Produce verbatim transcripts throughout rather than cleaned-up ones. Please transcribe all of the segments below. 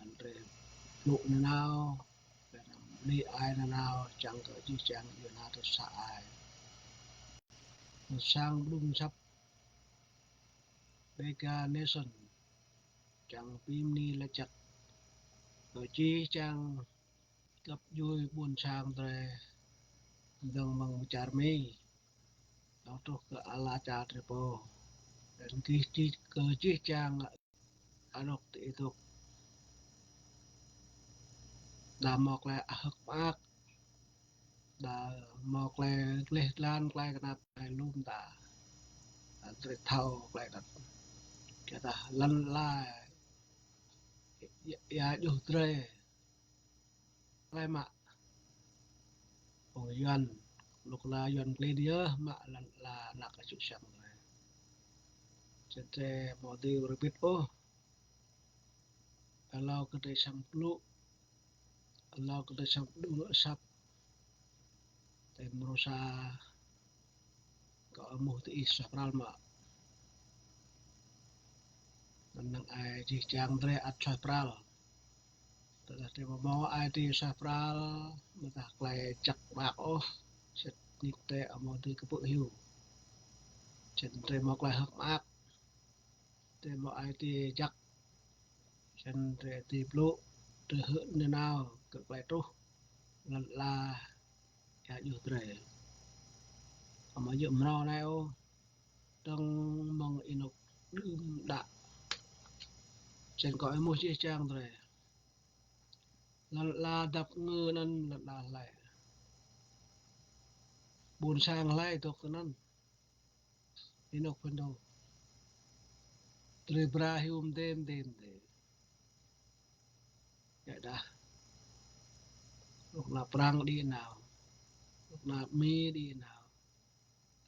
Anŭn drơi blŭ nanao, bơni ai nanao, čang kơ jih jang djuai ania drơi sa ai. Sang blung săp Dega Nation, čang bơni laĭ jăk kơ jih jang găp djuai ƀuôn sang drơi dơ̆ng mơ̆ng čar Mi, dơ̆ng truh kơ ala čar drơi pô. Anŭn kơ jih, kơ jih jang anŏk tơ ih dŏ. Đa mơ̆ klai hơ̆k mơak, đa mơ̆ klai gleh glan, klai kơnăp, klai lŏm ta. Drơi thâo klai kơnăp. Kơ ta lŏn la ia, ia djuh drơi. Klai mă. Phung Yuan, lŏk la Yuan klin yơh mă lŏn la anăk kơ čư̆ čang drơi. Čen drơi mơ̆ dih rơbit ôh. Alâo kơ drơi sang blŭ, alâo kơ drơi sang blŭ lŏ săp. Tơm rơsa kơ amuh tơ ih suaih pral mă. Anŭn năng ai jih jang drơi ăt suaih pral. Tơdah drơi mơ̆ mơ̆ ai drơi suaih pral, mơ̆ tah klai čăk mơak ôh, sĭt nik tơ amuh drơi kơpư̆ hyu. Čen drơi mơ̆ klai hơ̆k mơak, drơi mơ̆ ai drơi jăk. Čen drơi tĭ blŭ, drơi hơ̆k nanao kơ klai truh lŏn la ia djuh drơi. Amăng yơh mơnâo anai ôh, dơ̆ng mơ̆ng ih nŏk đưm đă. Čen kơ ih mơ̆ jih jang drơi. Lŏn la dăp ngơ anŭn lŏn la hlơi. Ƀuôn sang hlơi dŏ tơ anŭn. Ih nŏk phŭn dŏ. Drơi bra hyu mơdê mơdê mơdê. Ia dah. Lŏk la Prang đĭ nao. Lŏk la Mi đĭ nao.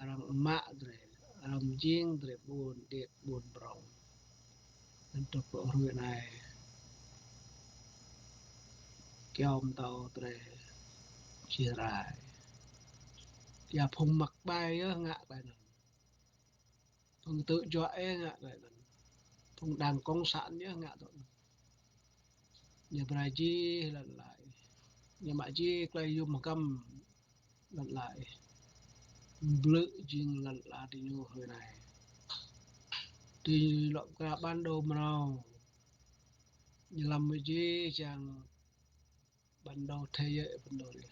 Arăng mă drơi, arăng mjing drơi ƀun điêt ƀun prong. Anŭn truh pơ hrơi anai. Kiaŏ mơtâo drơi čih rai. Ia phung mă ƀai yơh ngă klai anŭn. Phung tŭ juă yơh ngă klai anŭn. Phung đảng cộng sản yơh ngă tŭ anŭn. Ñu brai jih lŏn la ih. Ñu mă jih klai yôm hơgăm lŏn la ih. Blư̆ jing lŏn la diñu hrơi anai. Diñu lŏ kơ bản đồ mơnâo. Ñu lăm jih jang bản đồ thế giới, bản đồ ih.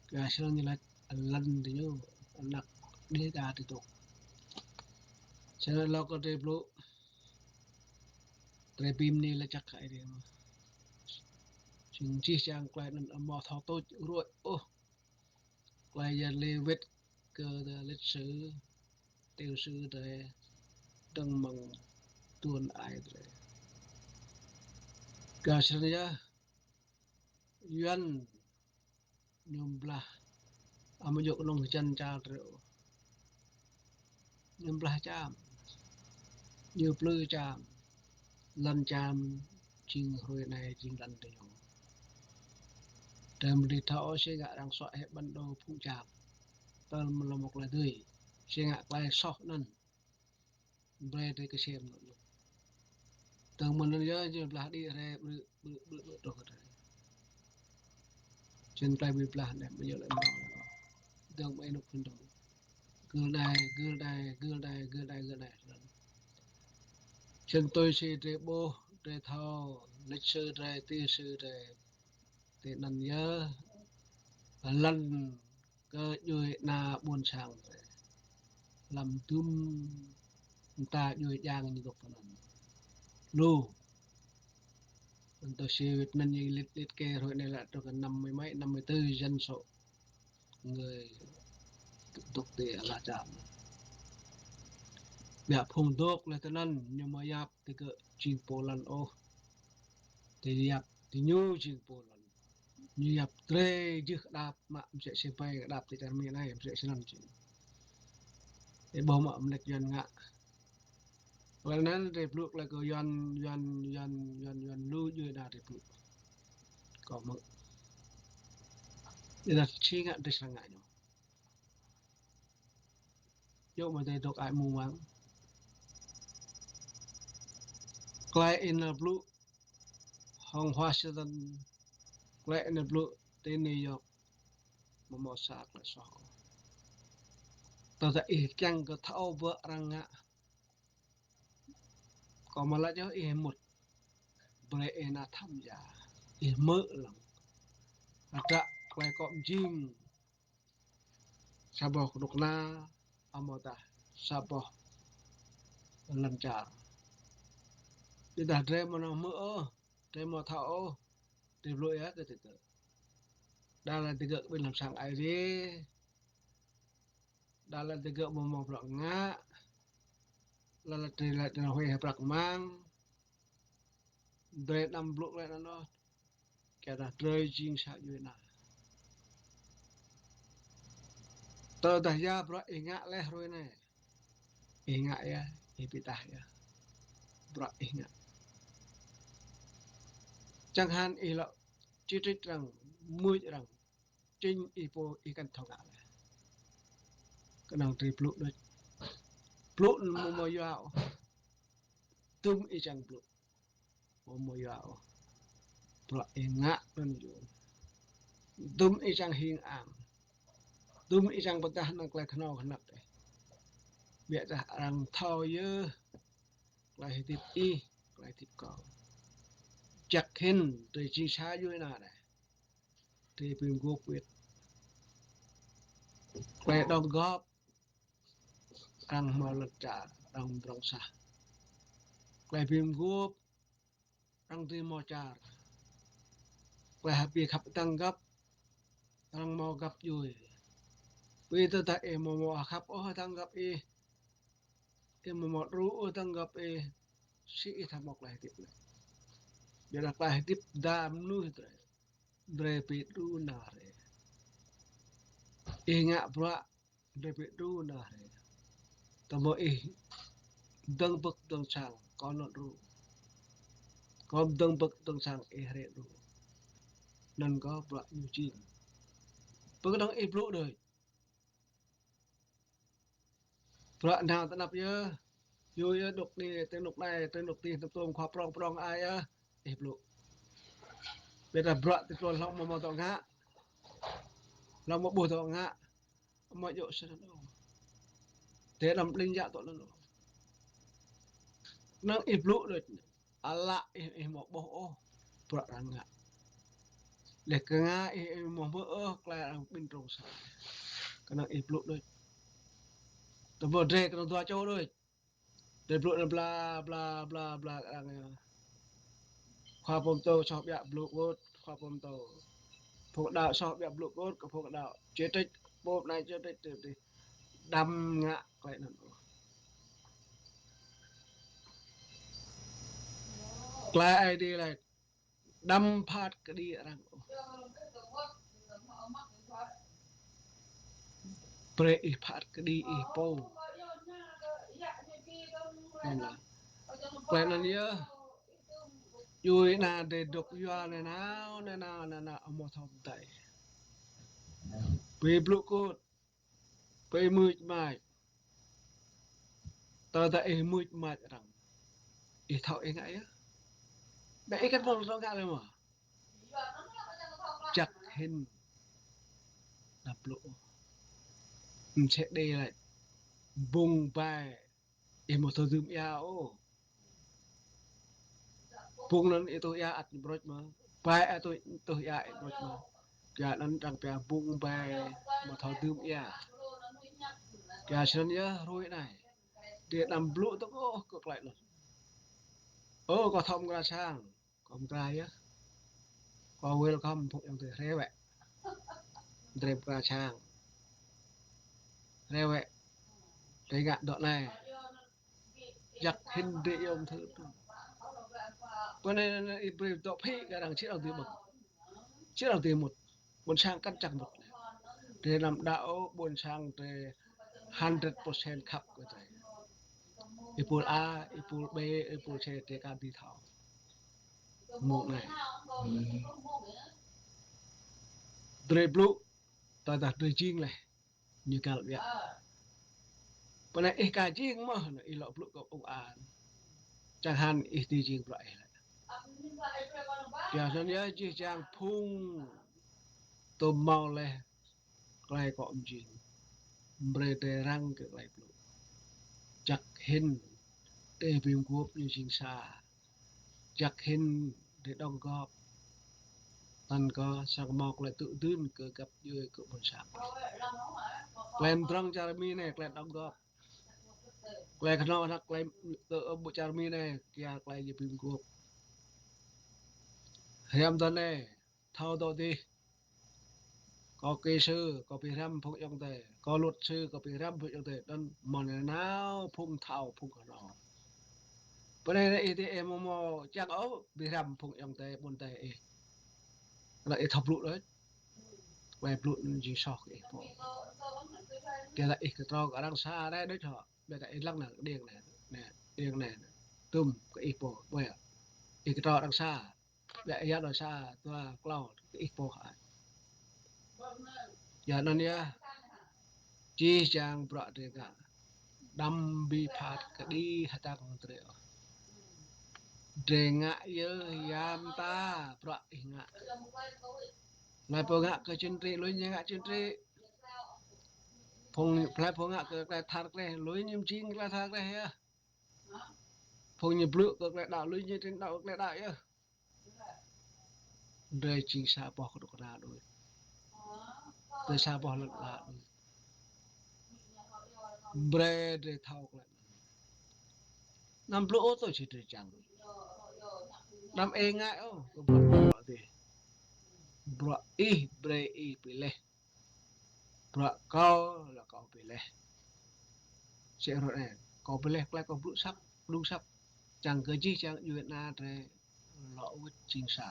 Kơ sơnăn ñu laĭ lŏn diñu, anăk Dega tơ dŏ. Sơnăn lŏ kơ drơi blŭ. Drơi bơni laĭ jăk kơ Ơi Adai mơ̆. Jing jih jang klai anŭn amâo thâo tŭč ruai ôh. Klai ia lĕ wĕt kơ lịch sử, tiểu sử drơi dơ̆ng mơ̆ng tuôn ai drơi. Kơ sơnăn yơh, Yuan ñu blah, amâo djơ̆ kơnơ̆ng hơjăn čar drơi ôh. Ñu blah čam. Ñu plư čam. Lŏn čam jing hrơi anai jing lŏn diñu. Tơm drơi thâo ôh si ngă arăng suă hĕ bản đồ phung čam. Tơl mơ̆ lŏ mơ̆ klai dưi. Si ngă klai soh anŭn. Brơi drơi kơsem anŭn. Tơm mơ̆n anŭn yơh, jing blah đĭ rai, ƀrư̆, ƀrư̆, ƀrư̆, ƀrư̆, truh kơ drơi. Čen klai ƀĭ blah anai, ƀu djơ̆ lĕ mơ̆. Dơ̆ng mơ̆ ih nŏk phŭn dơ̆ng. Gưl đai, gưl đai, gưl đai, gưl đai, gưl đai. Čen tui si drơi ƀuh, drơi thâo, lịch sử drơi, tiểu sử drơi. Tơ anŭn yơh, lŏn kơ djuai ana ƀuôn sang drơi. Lăm dŭm mơta djuai jang ñu dŏ tơ anŭn. Lu. Anŭn tơ si Việt Minh ñu liệt, liệt kê hrơi anai lĕ truh kơ năm mươi mấy, năm mươi tư dân số người dŏ tơ ala čar. Biă phung dŏ lĕ tơ anŭn ñu mơ̆ yap tơ kơ jing pô lŏn ôh. Tơ yap tơ ñu jing pô lŏn. Ñu yap drơi jưh kơdap mă msĕ si ƀai kơdap tơ čar Mi anai msĕ si anŭn či. Ih ƀuh mă mơneč Yuan ngă. Klai anŭn drơi blŭ klai kơ Yuan, Yuan, Yuan, Yuan, Yuan lu djuai ana drơi blŭ. Kâo mơ̆. Ih dah či ngă drơi srăng ngă ñu. Yua mơ̆ drơi dŏ ai mơ̆ng wang. Klai ih nao blŭ. Hŏng Washington, klĕ anai blŭ ti New York, mơ̆ mơ̆ sa klĕ soh. Tơdah ih kiăng kơ thâo ƀơi arăng ngă, kâo mơ̆ laĭ yơh ih mŭt, brơi ih nao tham gia, ih hmư̆ lăng. Hơdră klĕ kâo mjing sa boh kơnuk kơna, amâodah sa boh lŏn čar. Ƀiădah drơi mơ̆ nao hmư̆ ôh, drơi mơ̆ thâo ôh, drơi blŭ yơh kơ digơ̆. Đa laĭ digơ̆ ƀing lăm sang Aê Diê, đa laĭ digơ̆ mơ̆ mơ̆ bruă ngă, đa laĭ drơi laĭ nao huĭ hơprăk mang. Drơi anăm blŭ klĕ anŭn ôh, kơ dah drơi jing sa djuai ania. Tơdah ya bruă ih ngă laih hrơi anai, ih ngă yơh, ih pơdah yơh bruă ih ngă. Čang hăng ih lŏ čih trĕč arăng, mưč arăng, čing ih pô ih kăn thâo ngă laih. Kơnơ̆ng drơi blŭ đôč. Blŭ mơ̆ mơ̆ yua ôh. Dŭm ih čang blŭ, mơ̆ mơ̆ yua ôh. Bruă ih ngă anŭn yơh. Dŭm ih čang hing ang, dŭm ih čang pơdah anŭn klĕ khnâo khnăp ih. Biă dah arăng thâo yơh klĕ hơdip ih, klĕ hơdip kâo. Jăk hĭn drơi jing sa djuai ania đơi. Drơi bi mguôp wĭt. Klĕ đŏng gŏp arăng hmâo lŏn čar, arăng mdrŏng sah. Klĕ bi mguôp arăng dưi hmâo čar. Klĕ hơbĭ khăp tơdang găp, arăng hmâo găp djuai. Ƀiădah ih mơ̆ mơ̆ khăp ôh tơdang găp ih, ih mơ̆ mơ̆ đru ôh tơdang găp ih, si ih tha hmâo klĕ hơdip lĕ. Ƀiădah klĕ hơdip đah mơnuih drơi, drơi bi đru nao rai. Ih ngă bruă drơi bi đru nao rai. Tơma ih dơ̆ng bơ̆k dơ̆ng sang, kâo nao đru. Kâo dơ̆ng bơ̆k dơ̆ng sang, ih rai đru. Anŭn kơ bruă ñu jing. Pơ kơnơ̆ng ih blŭ đôč. Bruă nao tơnap yơh. Yua yơh dŏ anai, tơ dŏ anai, tơ dŏ adih, tơ tôm khua prŏng prŏng ai yơh. Ih blŭ. Ƀiădah bruă tơdruă hlŏng mơ̆ mơ̆ dŏ ngă, hlŏng mơ̆ ƀuh dŏ ngă, mơ̆ djơ̆ sơnăn ôh. Tơ anăm ƀlĭng djă dŏ anŭn ôh. Kơnơ̆ng ih blŭ đôč. Ală ih, ih mơ̆ ƀuh ôh bruă arăng ngă. Laih kơ ngă ih, ih mơ̆ hmư̆ ôh klĕ arăng ƀing trŏng sa. Kơnơ̆ng ih blŭ đôč. Tơma drơi kơnơ̆ng dua čô đôč. Drơi blŭ anŭn bla, bla, bla, bla kơ arăng yơh. Khua pơtô soh biă blŭ kơ̆t, khua pơtô. Phung đaŏ soh biă blŭ kơ̆t, kơ phung đaŏ. Čih trĕč, pô anai čih trĕč, trĕč, trĕč. Đăm ngă klĕ anŭn ôh. Klĕ Aê Diê laĭ, đăm phat kơđi arăng ôh. Brơi ih phat kơđi ih pô. Anŭn lah. Klĕ anŭn yơh. Djuai ania drơi dŏ yua anai nao, anai nao, anai nao, amâo thâo pơdai. Bi blŭ kơ̆t. Bi mưč mač. Tơdah ih mưč mač arăng, ih thâo ih ngă yơh. Ƀiă ih kăn thâo ngă lĕ mơ̆. Jăk hĭn anăm blŭ. Msĕ đe laĭ, bung bai, ih mơ̆ thâo dưm ia ôh. Bung anŭn ih tuh ia ăt ñu brôč mơ̆. Bai ăt tuh, tuh ia ih brôč mơ̆. Pia anŭn arăng pia bung bai mơ̆ thâo dưm ia. Pia sơnăn yơh hrơi anai. Drơi anăm blŭ tơ̆ng ôh kơ klĕ anŭn. Ơ, kâo thâo mơ̆ng kra sang. Kâo mơ̆ng kra yơh. Kâo welcome phung ayŏng adơi rai wĕ. Drơi mơ̆ng kra sang. Rai wĕ. Drơi ngă dŏ anai. Jăk hĭn drơi yôm thơ tu. Pơ anai anai ih brơi dŏ phĭ kơ arăng či arăng dưi ƀơ̆ng. Či arăng dưi mŭt. Ƀôn sang kăn čang mŭt. Drơi anăm đaŏ ƀôn sang drơi hundred percent khăp kơ drơi. Ih pul A, ih pul B, ih pul C, drơi kăn dưi thâo. Mơ̆ng anai. Drơi blŭ, tơdah drơi jing laih. Ñu kăl biă. Pơ anai ih ka jing mơ̆, ih lŏ blŭ kơ ung an. Čang hăng ih dưi jing bruă ih lĕ. Yua anŭn yơh jih jang phung tơm hmâo laih tơlơi kŏ mơjing. Brơi drơi răng kơ tơlơi blŭ. Čăk hĭn drơi bi mguôp ñu jing sa. Čăk hĭn drơi đóng góp. Tăn kơ sang hmâo tơlơi tŭ dưn kơ găp djuai kơ ƀôn sang. Tơlơi mdrŏng čar Mi anai tơlơi đóng góp. Tơlơi kơnơ̆ng anăk tơlơi tơ ƀu čar Mi anai kiăng tơlơi ñu bi mguôp. Hiam tơ anai, thâo tơ adih. Kâo kỹ sư, kâo bi hrăm phung ayŏng adơi. Kâo luật sư, kâo bi hrăm phung ayŏng adơi. Đơ̆ng mơ̆n nao phung thâo phung kơnơ̆ng. Pơ anai ih ti ih mơ̆ mơ̆ čang ôh bi hrăm phung ayŏng adơi, ƀôn adơi ih. Lă ih thâo blŭ đôč. Tơlơi blŭ anŭn jing soh kơ ih pô. Kơ lă ih kơtrâo kơ arăng sa anai đôč hŏ. Ƀiă ta ih lăng anai, điêng anai, anai, điêng anai, anai. Tơm kơ ih pô, ƀiă. Ih kơtrâo arăng sa. Ƀiă ia đôč sa, dua, klâo, kơ ih pô hă. Yua anŭn yơh. Jih jang bruă drơi ngă. Đăm bi phat kơđi hơdăng drơi ôh. Drơi ngă yơh yam ta bruă ih ngă. Hlơi pô ngă kơ chính trị, lui ñu ngă chính trị. Phung, hlơi pô ngă kơ tơlơi thar gleh, lui ñu mơjing tơlơi thar gleh yơh. Phung ñu blŭ kơ tơlơi đaŏ, lui ñu trin đaŏ kơ tơlơi đaŏ yơh. Drơi jing sa boh kơnuk kơna đôč. Drơi sa boh lŏn ala đôč. Brơi drơi thâo tơlơi anŭn. Anăm blŭ ôh tui či drơi čang. Anăm ê ngại ôh, kơ bruă adih. Bruă ih, brơi ih pơlih. Bruă kâo lĕ kâo pơlih. Sĭt rŏt anai, kâo pơlih tơlơi kâo blŭ săp, đŭng săp. Čang kơ jih jang djuai ana drơi lŏ wĭt jing sa.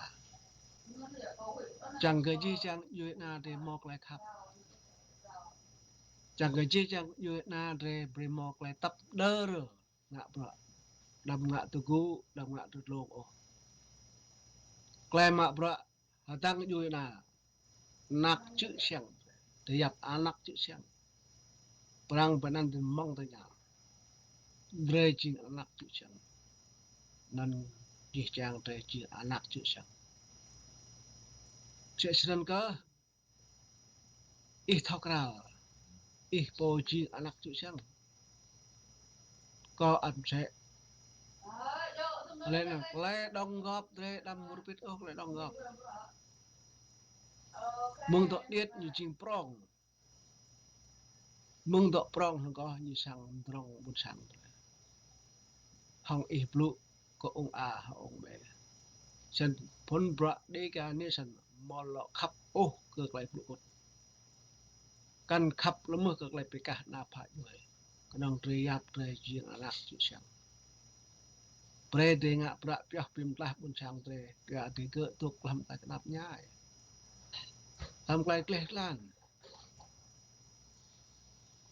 Čang kơ jih jang djuai ana drơi hmâo tơlơi khăp. Čang kơ jih jang djuai ana drơi brơi hmâo tơlơi tăp đơr. Ngă bruă. Đăm ngă tơgŭ, đăm ngă tơdlông ôh. Tơlơi mă bruă hơdăng djuai ana. Anak čư̆ siăng. Tơyap anak čư̆ siăng. Prăng pơanăn tơ mơ̆ng tơña. Drơi jing anak čư̆ siăng. Anŭn jih jang drơi jing anak čư̆ siăng. Sĭt snăn kơ ih thâo krăn, ih pô jing anak čư̆ siăng. Kâo ăt msĕ. Lĕ anŭn, tơlơi đóng góp drơi đăm mơ̆ rơbit ôh tơlơi đóng góp. Mơ̆ng dŏ điêt ñu jing prŏng. Mơ̆ng dŏ prŏng hăng kâo ñu sang mdrŏng ƀôn sang. Hăng ih blŭ kơ ung A hăng ung B. Snăn phŭn bruă Dega Nation mơ̆ lŏ khăp ôh kơ tơlơi blŭ kŭt. Kăn khăp lơmơ̆ kơ tơlơi bi kah ană phă djuai. Kơnơ̆ng drơi yap drơi jing anak čư̆ siăng. Brơi drơi ngă bruă pioh bi mtlaih ƀôn sang drơi, kơ drơi gơ̆ dŏ hlăm tơlơi knap mơñai. Hlăm tơlơi gleh glan.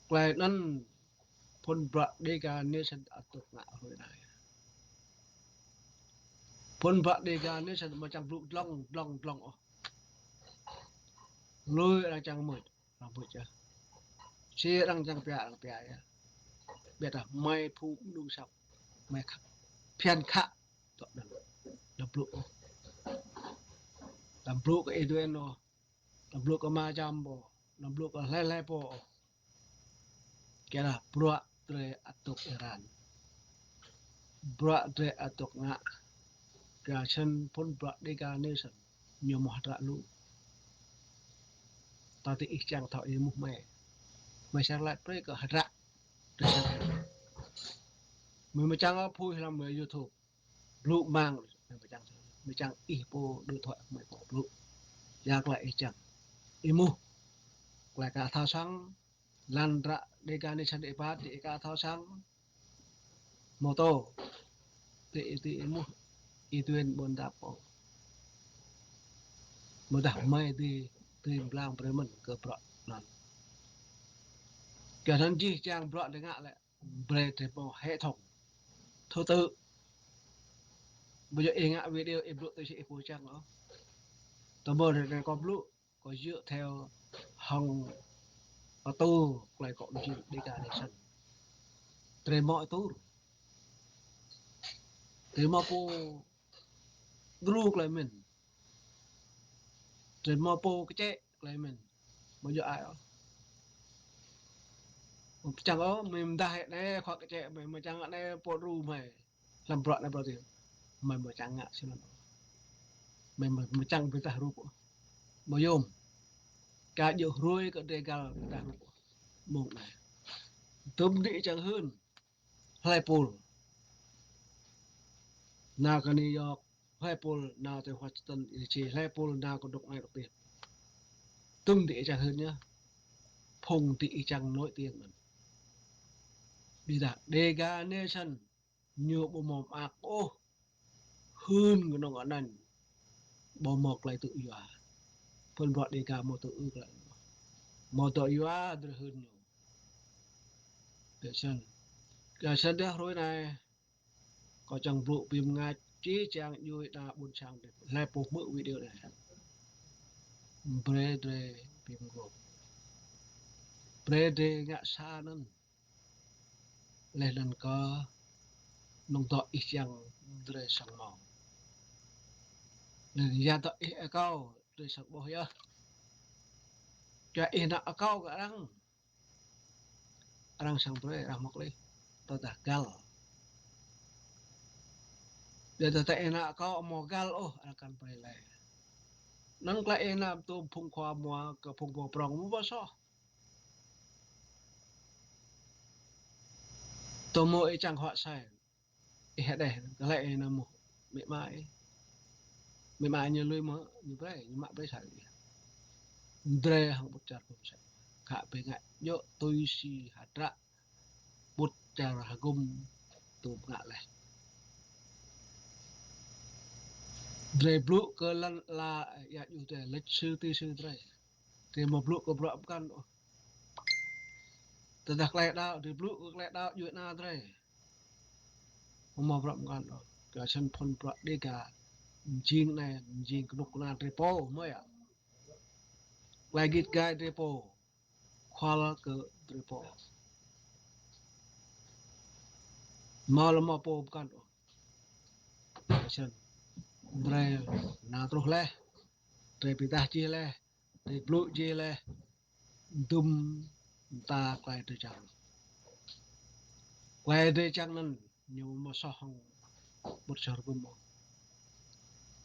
Tơlơi anŭn phŭn bruă Dega Nation ăt dŏ ngă hrơi anai. Phŭn bruă Dega Nation mơ̆ čang blŭ dlŏng, dlŏng, dlŏng ôh. Lui arăng čang mưč, arăng mưč yơh. Sĭt arăng čang pia, arăng pia yơh. Ƀiă dah mơi phung đŭng săp, mơi khăp. Phiăn khă, dŏ anŭn. Đăm blŭ ôh. Đăm blŭ kơ Ih Duen ôh. Đăm blŭ kơ Ma Čăm pô, đăm blŭ kơ hlơi hlơi pô. Kơ lah bruă drơi ăt dŏ êran. Bruă drơi ăt dŏ ngă. Kơ snăn phŭn bruă Dega Nation ñu mơ̆ hơdră lu. Tơdah ih čang thâo ih mơ̆ mơi. Mơi sar laĭ brơi kơ hơdră. Mơi mơčang ôh phui hlăm mơi YouTube. Blŭ mang, mơi mơčang, mơi čang ih pô điện thoại mơi pô blŭ. Yua tơlơi ih čang. Ih mơ̆. Tơlơi ka thâo săng, lŏn ră Dega Nation ih phat, ih ka thâo săng. Mô tô. Ti, ti ih mơ̆, ih Duen ƀôn dap pô. Mơ̆ dah mơi ti, ti blang brơi mơ̆n kơ bruă anŭn. Kơ anŭn jih jang bruă drơi ngă lĕ. Brơi drơi hmâo hệ thống. Thứ tự. Ƀu djơ̆ ih ngă video ih blŭ tui si ih pô čang ôh. Tơma drơi anai kâo blŭ, kâo djơ̆ theo hăng atur tơlơi kâo mơjing Dega Nation. Drơi hmâo atur. Drơi hmâo pô djru tơlơi mĭn. Drơi mơ̆ pô kơčĕ, klei mĭn. Mơ̆ djơ̆ ai ôh. Mơ̆ pơčăng ôh, mĭn mdah hĕ anai, khua kơčĕ mĭn, mơ̆ čang anai pô ru mĭn. Hlăm bruă anai bruă adih. Mơ̆ mơ̆ čang ngă sĭt anŭn. Mơ̆ mơ̆, mơ̆ čang pơdah rup. Mơ̆ yôm. Ka djơ̆ hrơi kơ drơi găl pơdah rup. Mơ̆ng anai. Tơm đĭ čang hưn. Hlơi pôl. Nao kơ New York. Hlơi pôl nao tơ Washington, D C. Hlơi pôl nao kơ dŏ anai dŏ adih. Tơm đĭ čang hưn yơh. Phung đĭ čang nổi tiếng anŭn. Ƀiădah Dega Nation. Ñu ƀu hmâo mơak ôh. Hưn kơnơ̆ng anŭn. Ƀu hmâo klei tŭ yua. Phun bruă Dega hmâo tŭ ư klei. Hmâo tŭ yua drơi hưn ñu. Kơ sĭt. Kơ sĭt dah hrơi anai. Kâo čang blŭ pim ngă či čang djuai ana ƀôn sang dih. Hlơi pô hmư̆ video anai. Brơi drơi pim gop. Brơi drơi ngă sa anŭn. Laih anŭn kơ nŏng dŏ ih čang drơi sang mơ̆. Laih anŭn ya dŏ ih akâo drơi sang ƀuh yơh. Čang ih nao akâo kơ arăng. Arăng sang brơi, arăng mơ̆k laih. Tơdah găl. Ƀiădah tơ ih nao akâo hmâo găl ôh, arăng kăn brơi laih. Anŭn klei ih nao tŭ phung khua mua kơ phung pô prŏng mua ƀu soh. Tơmô ih čang huă sai. Ih hă dêh, kơ lĕ ih nao mơ̆. Mĭ ama ih. Mĭ ama ñu lui mơ̆, ñu brơi, ñu mă brơi sai ih. Drơi hăng ƀut čar gum sai. Khă ƀing ngă djơ̆ tui si hơdră. Ƀut čar hơgum tŭ ngă laih. Drơi blŭ kơ lăn ala ia djuh drơi, lịch sử tui si drơi. Drơi mơ̆ blŭ kơ bruă pơkŏn ôh. Tơdah klei đaŏ, drơi blŭ kơ klei đaŏ djuai ana drơi. Mơ̆ bruă pơkŏn ôh. Kơ sĭt phun bruă Dega. Mjing anai, mjing kơnuk kơna drơi pô, mơ̆ yơh. Klei git gai drơi pô. Khua kơ drơi pô. Mơ̆ lơ̆m mơ̆ pô pơkŏn ôh. Kơ sĭt. Drơi nao truh laih. Drơi pơdah čih laih. Drơi blŭ čih laih. Dŭm mơta klei drơi čang. Klei drơi čang anŭn ñu mơ̆ soh hăng ƀut čar gum mơ̆.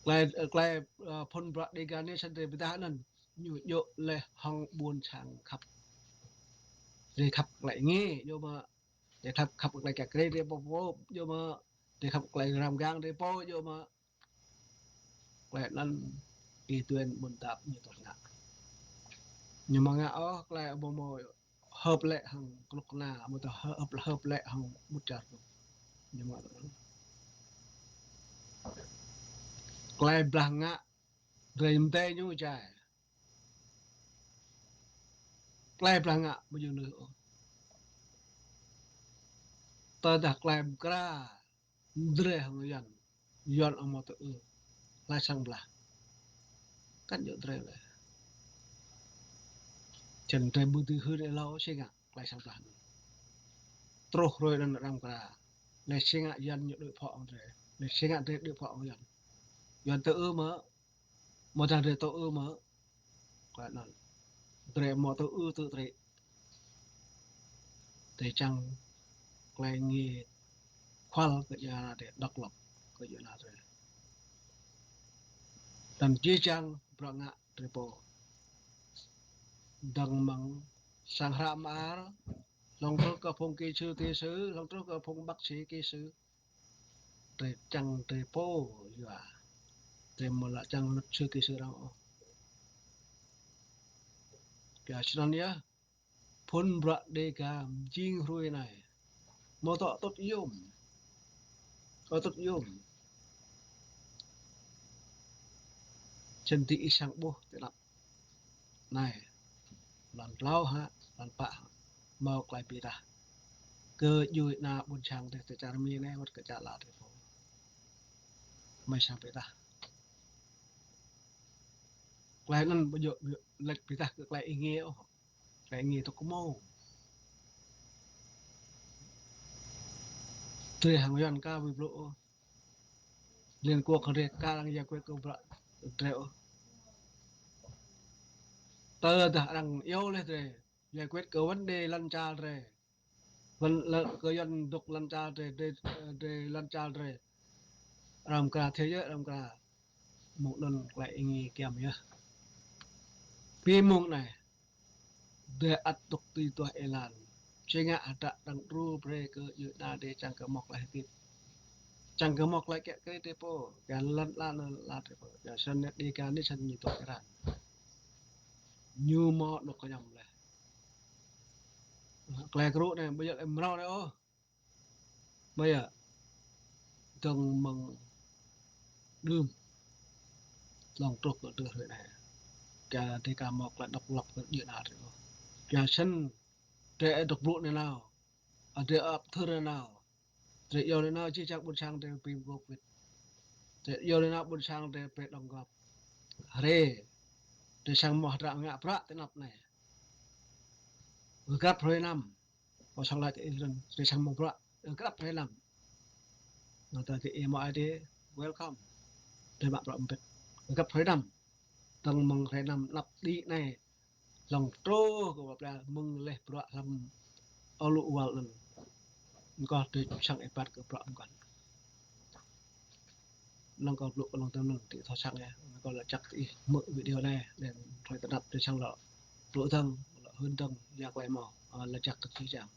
Klei, klei, ơ, phun bruă Dega Nation drơi pơdah anŭn ñu djơ̆ laih hăng ƀôn sang khăp. Drơi khăp klei ngă, djơ̆ mơ̆. Drơi khăp, khăp klei kơ drơi pô pô, djơ̆ mơ̆. Drơi khăp klei răm gang drơi pô, djơ̆ mơ̆. Klei anŭn ih tuan ƀun tap ñu tŭ ngă. Ñu mơ̆ ngă ôh klei ƀu mơ̆ hơp lĕ hăng kơnuk kơna, ƀu tŭ hơp, hơp lĕ hăng ƀut čar. Ñu mơ̆ ngă tŭ. Klei blah ngă, drơi mơ̆ tơ ñu jai. Klei blah ngă ƀu djơ̆ nư ôh. Tơdah klei mơkra, drơi hăng Yuan. Yuan amâo tŭ ư. Klei sang blah. Kăn djơ̆ drơi lĕ. Čang drơi ƀu dưi hưn êlâo si ngă klei sang blah anŭn. Truh hrơi anŭn arăng mơkra. Lĕ si ngă Yuan ñu đuaĭ phŏ hăng drơi. Lĕ si ngă drơi đuaĭ phŏ hăng Yuan. Yuan tŭ ư mơ̆. Mơ̆ tơdah drơi tŭ ư mơ̆. Klei anŭn. Drơi mơ̆ tŭ ư tŭ drơi. Drơi čang klei ngă khua kơ djuai ana drơi, độc lập kơ djuai ana drơi. Anŭn či čang bruă ngă drơi pô. Dơ̆ng mơ̆ng sang hră mơar, hlŏng truh kơ phung kỹ sư, kỹ sư, hlŏng truh kơ phung bác sĩ, kỹ sư. Drơi čang drơi pô yua. Drơi mơ̆ lă čang luật sư kỹ sư arăng ôh. Kơ sĭt anŭn yơh. Phun bruă Dega mjing hrơi anai. Mơ̆ tŏ tŭt yôm. Tŏ tŭt yôm. Čang ti ih sang ƀuh tơlăp. Anai, lŏn tlâo hă, lŏn pă hă, hmâo klei bi dah. Kơ djuai ana ƀôn sang tơ čar Mi anai, wơ̆t kơ čar lăt drơi pô. Mơi sang bi dah. Klei anŭn ƀu djơ̆ laĭ bi dah kơ klei ih ngă ôh. Klei ih ngă tŭ kơ mơ̆. Drơi hăng Yuan ka ƀu blŭ ôh. Liên Quốc hăng drơi ka arăng giải quyết kơ bruă drơi ôh. Tơdah arăng iâu laih drơi, giải quyết kơ vấn đề lăn čar drơi. Vấn-, lăn-, kơ yuăn dŏ lăn čar drơi, drơi, drơi lăn čar drơi. Arăng mơkra thế giới, arăng mơkra. Mơ̆ng anŭn tơlơi ih kiăng yơh. Pi mơ̆ng anai. Drơi ăt dŏ tui tuah êlan. Či ngă hơdră arăng đru brơi kơ djuai ania drơi čang kơ mŏk laih hơdip. Čang kơ mŏk laih kiăng kơ drơi pô. Kiăng lăn la năn la drơi pô. Kiăng săn nĕt đi kiăng nĕt săn ñu tuah êlan. Ñu mơ̆ dŏ kơñăm laih. Tơlơi kru anai, ƀu djơ̆ lĕ mrâo anai ôh. Mơ̆ yơh, dơ̆ng mơ̆ng đưm, lŏng truh kơ tơdơi hrơi anai. Kiăng drơi ka mŏk laih độc lập kơ djuai ania drơi ôh. Kiăng săn drơi dŏ bruă nanao, drơi ăp thâo nanao, drơi iâu nanao či čang ƀôn sang drơi pi bruă wĭt. Drơi iâu nanao ƀôn sang drơi pi đóng góp. Hrơi, drơi sang mơ̆ hơdră ngă bruă tơnap anai. Grăp hrơi năm. Pô sang laĭ tơ ih rơ̆ng, drơi sang mơ̆ bruă, ơ, grăp hrơi năm. Nă tơ kơ ih mơ̆ ai drơi, welcome. Drơi mă bruă mbĭt. Grăp hrơi năm. Dơ̆ng mơ̆ng hrơi năm anăp đĭ anai. Lŏng truh kơ ƀă pla mơ̆ng laih bruă hlăm ôl ôl anŭn. Kơ drơi sang ih ƀat kơ bruă mơ̆ng kăn. Lŏng kơ blŭ kơ lŏng tơnŭn tĭ thâo sang yơh. Kơ lăi čăk tơ ih mơ̆ video anai, đen hrơi tơnap drơi sang lŏ blŭ dơ̆ng, lŏ hưn dơ̆ng, yak laih mơ̆, ơ, lăi čăk kơ tơ ih čang.